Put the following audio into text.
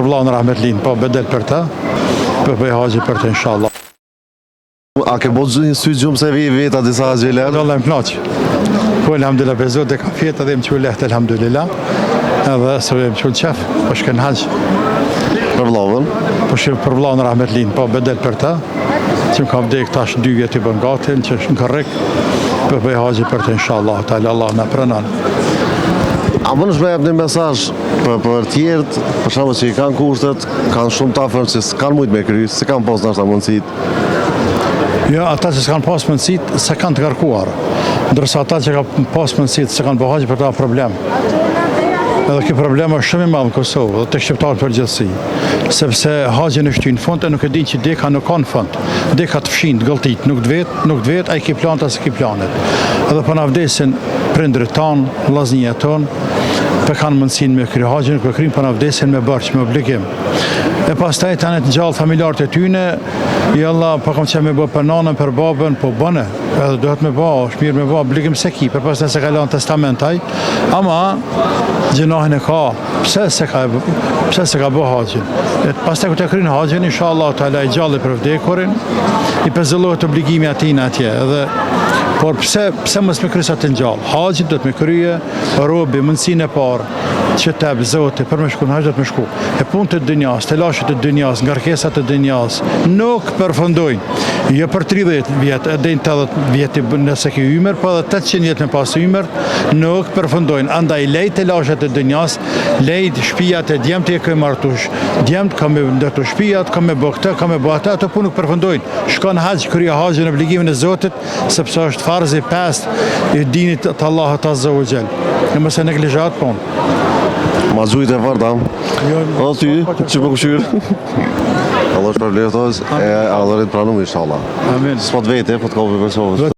Për vllanë rahmetlin, po bedel për të, po bëj haxhin për të inshallah. A ke bo një sy gjumë se vi veta disa haxhilerë? Vallah më knaq. Po elhamdulillah prej Zotit e kam fjetë edhe më qu lehtë elhamdulillah. Edhe se më qu në qef, po shkoj n'haxh. Për vllavën? Po shkoj për vllanë rahmetlin, po bedel për të. Që më ka vdek tash dy vjet i bën gati, që është në korrik. Po bëj haxhin për të inshallah, teala Allah na pranon. A mundesh me jep një mesazh për, për tjerët, për shembull që i kanë kushtet, kanë shumë të afërm që s'kanë mujt me kry, s'e kanë pas ndoshta mundësit. Jo, ata që s'kanë pas mundësit, s'e kanë të ngarkuar. Ndërsa ata që kanë pas mundësit, s'e kanë bo haxhin për ta problem. Edhe ky problem është shumë i madh në Kosovë dhe te shqiptarët përgjithësi, sepse haxhin e shtyjnë në fund e nuk e dinë që deka nuk ka në fund. Deka të fshin, të gëlltit, nuk të vet, nuk të vet, a i ki planet a s'i ki planet. Edhe po na vdesin prindërit tanë, vllaznia tonë, po kanë mundësinë me kry haxhin, nuk e kryjnë, po na vdesin me borxh, me obligim. E pastaj tani të gjallë familjarët e tyne, jalla, po kam qef me bo për nanën, për babën, po bëne, edhe duhet me bo, është mirë me bo, obligim s'e ki, përpos nëse ka lanë testament ai, Ama, gjynahin e ka, pse s'e ka, pse s'e ka bo haxhin? E pastaj kur të kryn haxhin, inshallah teala i gjalli për vdekurin, i pezullohet obligimi atina atje, edhe, por pse, pse mos me kry sa të gjallë? Haxhin do të me krye, robi, mundësinë e parë, që të jep Zoti për me shku në haxh do të me shku. E punët e dynjas, telashet e dynjas, ngarkesat e dynjas, nuk përfundojnë. Jo për 30 vjet, e deri 80 vjet nëse ke ymër, po edhe 800 vjet me pas ymër, nuk përfundojnë. Andaj lej telashet e dynjas, lej shpijat e djemtë e ke martu. Djemtë ka me ndërtu shpijat, ka me bo këtë, ka me bo atë, ato punë nuk përfundojnë. Shko në haxh, kryje haxhin obligimin e Zotit, sepse është farzi i pestë i dinit të Allahut azza wa xhel. E mos e neglizho atë punë. Ma gjujt e vërta. Jo, o ty, që po këshyrë. Allah shpërbleftë, e adhurim të pranum, inshallah. Amin. S'po të vete, po të ka për pesovës.